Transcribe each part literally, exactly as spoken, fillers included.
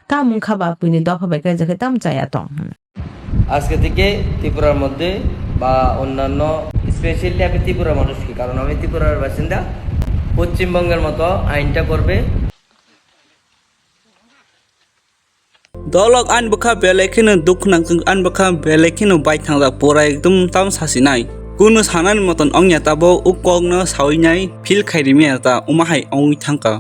Kamung kha ba buini dopha bai kaijakhe tamo chaya tong hwnwi. আজকে থেকে ত্রিপুরার মধ্যে বা অন্যান্য, স্পেশালি আমি ত্রিপুরার মানুষ কি, কারণ আমি ত্রিপুরার বাসিন্দা, পশ্চিমবঙ্গের মতো আইনটা করবে। Dolok ani bwkha belai kheno dukhu nang, ani bwkha belai kheno bai thangjak, pura ekdom tamo sasinai. Kunu sanani moton ongya, tabuk o kokno sawi nai feel khai rimya ta, omo hai ongwi thangkha.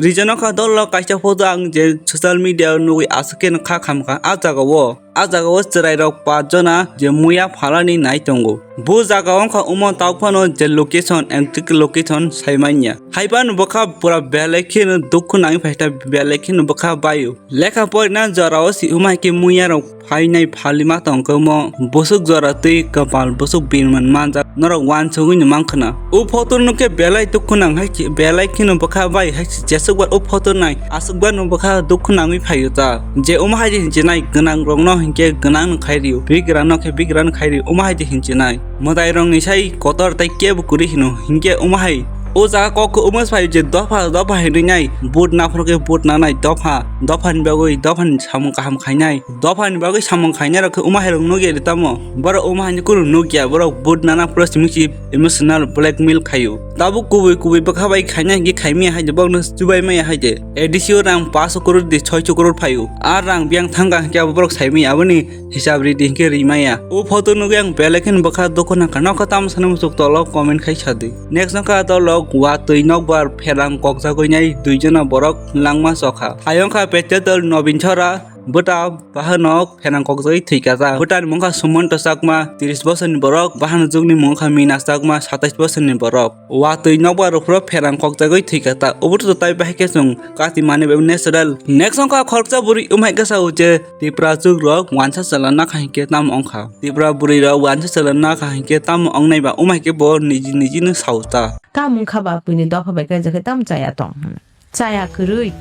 Reason wngkha dolok kaisa photo ang je social media o nugwi aswk kheno kha khamkha. A jagao, a jagao chwrairok pach jona je muya phalani nai tongo. Bo jaga wngkha omo tao phano je location, exact location sai manya. Hai phano bwkha pura belai kheno dukhu nangwi phaikha, belai kheno bwkha baio. Lekha porina jorao si omo hai khe muya rok phainai phalima tongkhe omo bwswk jora twi kwpal bwswk birman manjak norok uansugwi no mankha na. O photo no khe belai dukhu nang hai khe, belai kheno bwkha bai hai se jeswk bar o photo nai aswk bar no bwkha dukhu nangwi phaio ta. Je omo hai je hinchinai gwnang rok no hinkhe gwnang no khai rio, bigra no khe bigra no khai rio, omo hai je hinchinai. Mwtai rok ni sai kotor tei kebo kwrwi hino hinkhe omo hai. O jaga kok khe omo sai je dopha dopha hinwi nai, vote naphuru khe vote nanai dopha, dophani bagwi dophani samung kaham khainai, dophani bagwi samung khainai rok khe omo hai rok nugya ri tamo, borok omo hai kunu nugya, borok vote nana phuru simi si emotional blackmail khaio. Tabuk kubui kubui bwkha bai khainai hinkhe khaimaya hai de, borokno chubai maya hai de, A D C o rang paanch crore di choi crore phaio, a rang biyang thangkha hinkhe abo borok saimaya, aboni hisab ridi hinkhe rimaya. O photo nugwi ang belai kheno bwkha dukhu nangkha. Nokha tamo sanwi muchuk tolo comment khai sadi. Next nokha tolo watwi nokbar pherang kokjagwi nai dui jona borok langma chokha. Ayongkha petetel Nobin Chora, bwta bahanok pherang kokjagwi thwikha ta. Bwtani mungkha Sumanto Chakma, tris bosorni borok, bahanok jugni mungkha Mina Chakma, satais bosorni borok. Watwi nokbar rok phuro pherang kokjagwi thwikha ta. Obo to tai bahai khe chwng kati mani bai natural. Next wngkha khoroksa bwrwi umhai khe sao je Tipra chuk rok wansa chwla nakha hinkhe tamo wngkha. Tipra bwrwi rok wansa chwla nakha hinkhe tamo wngnai ba umhai khe bo niji niji no sao ta. Kamung kha ba buini dopha bai kaijakhe tamo chaya tong hwnwi. Chaya kwrwi.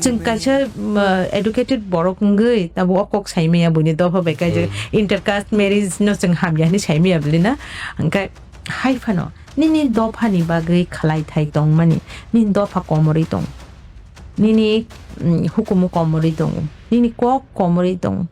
Chwng kaisa, um, educated borok wngwi tabuk o kok saimaya buini dopha bai kaijak. Hmm. Intercaste marriage no chwng hamya hwnwi saimaya bwlwi na. Hwnkhe hai phano nini dophani bagwi khlai thai tongmani, nini dopha komorwi tong, nini, mm, hukumu komorwi tong, nini kok komorwi tong.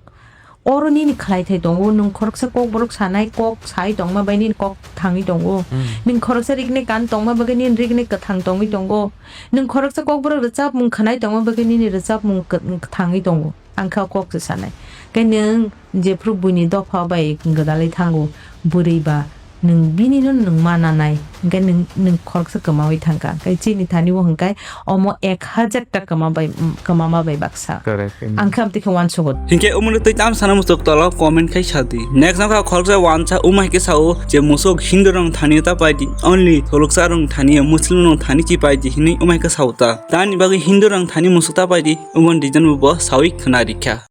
Oro nini khlai thai tongo, nwng khoroksa kokborok sanai kok sai tongma bai nini kok thangwi tongo. Mm. Nwng khoroksa rigni kan tongma bagwi nini rigni kwthang tongwi tongo. Nwng khoroksa kokborok rwchapmung khwnai tongma bagwi nini rwchapmung kw-, kwthangwi tongo. Ang khe o kok se sanai. Khe nwng jephru buini dopha bai gwdalwi thango, bwrwi ba nwng bini no nwng ma nanai, hwnkhe nwng, nwng khoroksa kwmawi thangkha. Hwnkhe chini thani o hwnkhe omo ek hajar ta kwma bai, kwmama bai baksa. Correct. Ang khe amtwi khe uansugo. Hinkhe umuni twi tam sana musuk tolo comment khai sadi. Next nokha khoroksa wansa umai khe sao je musuk Hindu rong thani ta paidi, only thuluksa rong thani, Muslim rong thani chi paidi hinwi umai khe sao ta. Tani bagwi Hindu rong thani musuk ta paidi, umon dijon bo sawi khna rikha.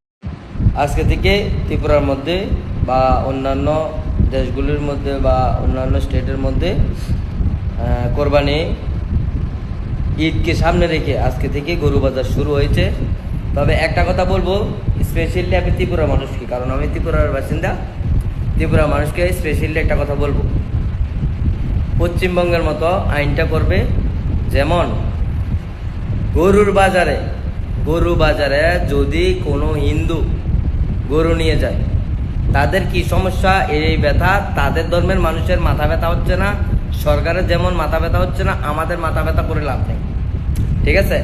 আজকে থেকে ত্রিপুরার মধ্যে বা অন্যান্য দেশগুলির মধ্যে বা অন্যান্য স্টেটের মধ্যে, আহ, কোরবানি ঈদকে সামনে রেখে আজকে থেকে গরু বাজার শুরু হয়েছে। তবে একটা কথা বলবো, স্পেশালি আমি ত্রিপুরার মানুষকে, কারণ আমি ত্রিপুরার বাসিন্দা, ত্রিপুরার মানুষকে স্পেশালি একটা কথা বলবো, পশ্চিমবঙ্গের মতো আইনটা করবে, যেমন গরুর বাজারে, গরু বাজারে যদি কোনো হিন্দু গরু নিয়ে যায়, তাদের কি সমস্যা? এই ব্যথা তাদের ধর্মের মানুষের মাথা ব্যথা হচ্ছে না, সরকারের যেমন মাথা ব্যথা হচ্ছে না, আমাদের মাথা ব্যথা করে লাভ নেই, ঠিক আছে?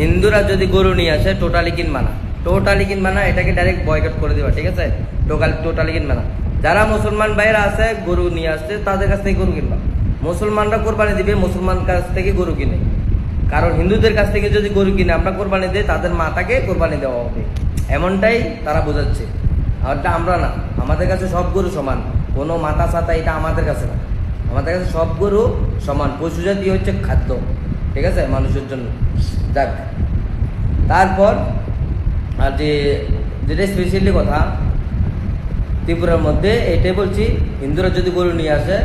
হিন্দুরা যদি গরু নিয়ে আসে, টোটালি কিনবা না, টোটালি কিনবা না, এটাকে ডাইরেক্ট বয়কট করে দিবা, ঠিক আছে? টোটাল, টোটালি কিনবা না। যারা মুসলমান ভাইরা আছে, গরু নিয়ে আসছে, তাদের কাছ থেকে গরু কিনবা। মুসলমানরা কোরবানি দিবে, মুসলমান কাছ থেকে গরু কিনে। কারণ হিন্দুদের কাছ থেকে যদি গরু কিনে আমরা কোরবানি দেই, তাদের মাতাকে কোরবানি দেওয়া হবে, এমনটাই তারা বোঝাচ্ছে। আর এটা আমরা না, আমাদের কাছে সব গরু সমান, কোনো মাতা সাতা এটা আমাদের কাছে না। আমাদের কাছে সব গরু সমান। পশু জাতি হচ্ছে খাদ্য, ঠিক আছে, মানুষের জন্য। যাক, তারপর আর যে, যেটা স্পেশালি কথা, ত্রিপুরার মধ্যে এটাই বলছি, হিন্দুরা যদি গরু নিয়ে আসে,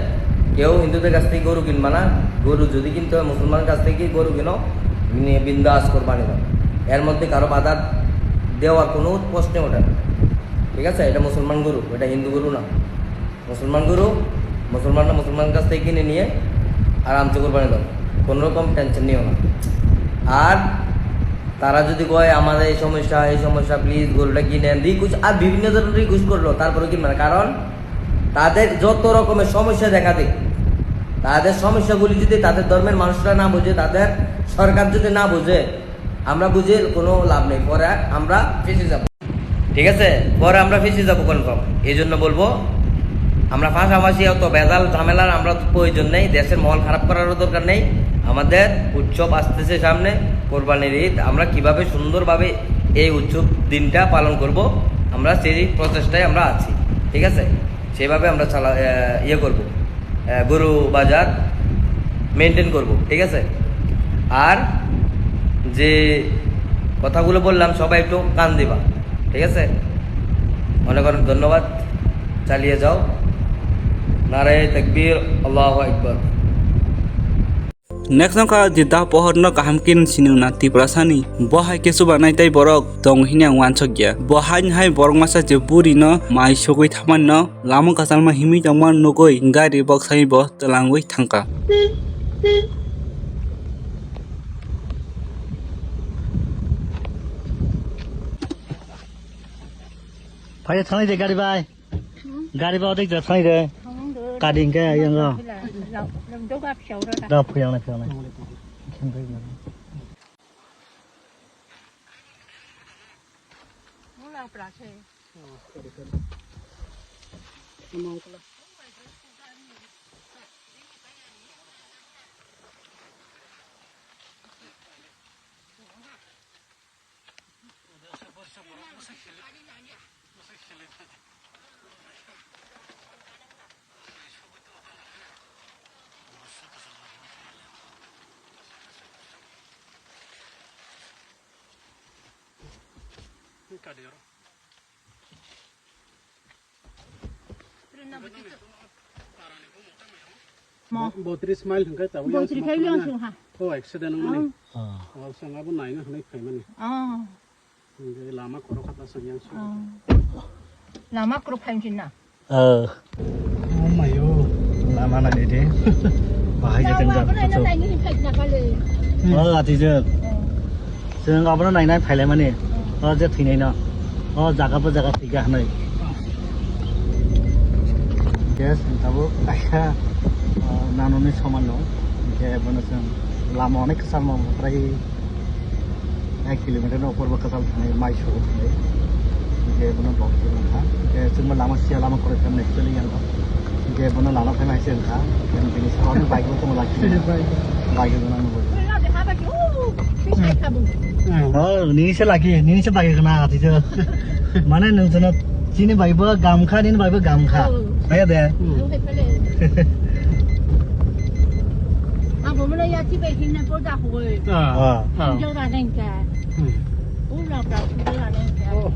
কেউ হিন্দুদের কাছ থেকে গরু কিনবা না। গরু যদি কিনতে হয়, মুসলমানের কাছ থেকে গরু কিনো, নিয়ে বিন্দাস কোরবানি দাও। এর মধ্যে কারো বাধা দেওয়ার কোনো প্রশ্ন ওঠে না, ঠিক আছে? এটা মুসলমান গরু, এটা হিন্দু গরু না। মুসলমান গরু, মুসলমানরা মুসলমানের কাছ থেকে কিনে নিয়ে আরামসে কোরবানি দাও, কোনো রকম টেনশন নিও না। আর তারা যদি কয়, "আমাদের এই সমস্যা, এই সমস্যা, প্লিজ গরুটা কিনেন", রিকোয়েস্ট, আর বিভিন্ন ধরনের রিকোয়েস্ট করলো, তারপরে কিনবে না। কারণ তাদের যত রকমের সমস্যা দেখা দিক, তাদের সমস্যাগুলি যদি তাদের ধর্মের মানুষরা না বোঝে, তাদের সরকার যদি না বোঝে, আমরা বুঝে কোনো লাভ নেই, পরে আমরা ফেঁসে যাব। ঠিক আছে, পরে আমরা ফেঁসে যাবো কনফার্ম। এই জন্য বলবো, আমরা পাশাপাশি অত ভেজাল ঝামেলার আমরা প্রয়োজন নেই, দেশের মহল খারাপ করারও দরকার নেই। আমাদের উৎসব আসতেছে সামনে, কোরবানির ঈদ, আমরা কিভাবে সুন্দরভাবে এই উৎসব দিনটা পালন করব, আমরা সেই প্রচেষ্টায় আমরা আছি। ঠিক আছে, সেভাবে আমরা চালা আহ, ইয়ে করব, আহ, গরু বাজার মেনটেন করব। ঠিক আছে, আর যে কথাগুলো বললাম, সবাই একটু কান দিবা। ঠিক আছে, অনেক অনেক ধন্যবাদ, চালিয়ে যাও। নারায়ে তাকবীর, আল্লাহু আকবার। Next wngkha Jeddah pohorno kaham khe sinwna Tiprasani. Bo hai khe chubanai tei borok tong hwnwi ang uansukya. Bo haini hai borok masa je burino mai sugwi thamanino lama kwchalma himwi tongma nugwi gari boksani bo twlangwi thangkha. Phai thanglai de gari bai. Gari ba odik da thai de. Kadi hingke yang ro. Lam, lam, lam, doga pisa ura da. Da phuyang na phuyang na. Mula pra se. Mo. Bo-, botris mile hwnkhe tabuk yang Botris sima khe yang khulana. Sung ha. Oh, accident wngmani. Ah. Oh, sung abo naina hwnwi phaimani. Oh. Hwnkhe lama khoro khatna sung yang sung. Oh. Lama khoro phaimsin na. Oh. Oh my oh. Lama na dede. Bahai jateng jak. Naini phaikna kale. Oh, atijak. Oh. Chwng abono nainai phailaimani. O je thwinaino. O jaga bo jaga thwikha hwnwi. Gas tabuk kaisa, ah, nanoni soman no. Hingke bono chwng lama onek kwchal no prai ek kilometer no upor bo kwchal thangwi mai sugo thangwi. Hingke bono dok kilometer. Hingke chwngbo lama sia lama kwrwi khe actually yang. Hingke bono lama phai mai se wngkha. Yang bini sahorni bike bo tongo laki. Bike. Bike bo nang bo. Oh, nini se laki, nini se bike khna ati se. Mane nung jono chini bike bo gamkha, nini bike bo gamkha. Oh. Ayo de. Hmm. Abo mula ya ti bai hinna ko da hoi. Ah. Ah. Jora nang ka. Hmm. Ula ka jora nang ka. Oh.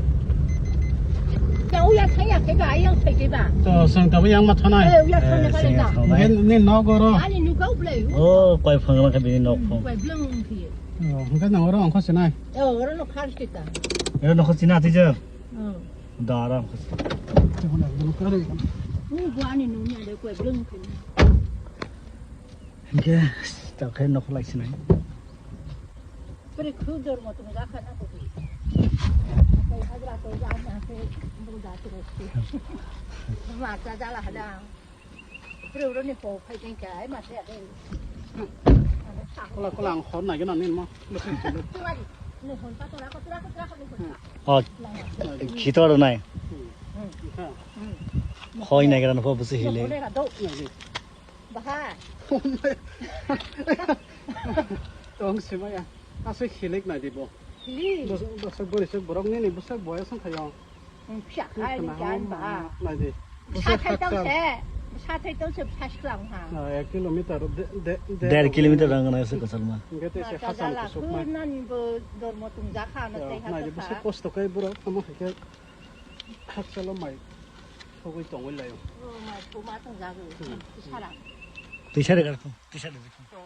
Ya uya thaya ke ba, ayang thai ke ba. To sang ka yang ma thanai. Eh, uya thaya ka le da. Ni no goro. Ani nu kau blai. Oh, koi phang ma ka bini nok phang. Koi blung ki. Oh, hingke nang oro ongkho sinai. Oh, oro no khar kita. Oro nokho sina ati je. Oh. Da oro ongkho sina. Tebona dulu kare. Ni buani nuni ada kue belum kini. Hingke tak khe nokho lai sinai. Pere khu dor mo tum ga khana ko. Kai hagra ko ga na ko bu da tu. Ma ta jala hada. Kola, kola, ang hor nai gana nin mo. Oh, khitor nai. Hoi nai gana po busi hile. Baha. Tong simaya. Asai hilik nai di bo. Hilik. Bwswk, bwswk bwrwi swk borok nini bwswk boyas wng khayo. Phiya khai ni kyan ba. Nai di. Sa thai tong se, sa thai tong se, sa siklang ha. Ah, ek kilometer, de, de, de, Der kilometer rang na se kasar ma. Hingke te se hachal kusuk ma. Nani bo dormo tung ja kha na tei ha. Nai di bwswk kosto kai borok, tamo hai khe hachalo mai thogwi tongwi laio. Oh, mai thuma tong ja go. Hmm. Sara. Tei sare gar ko, tei sare gar ko.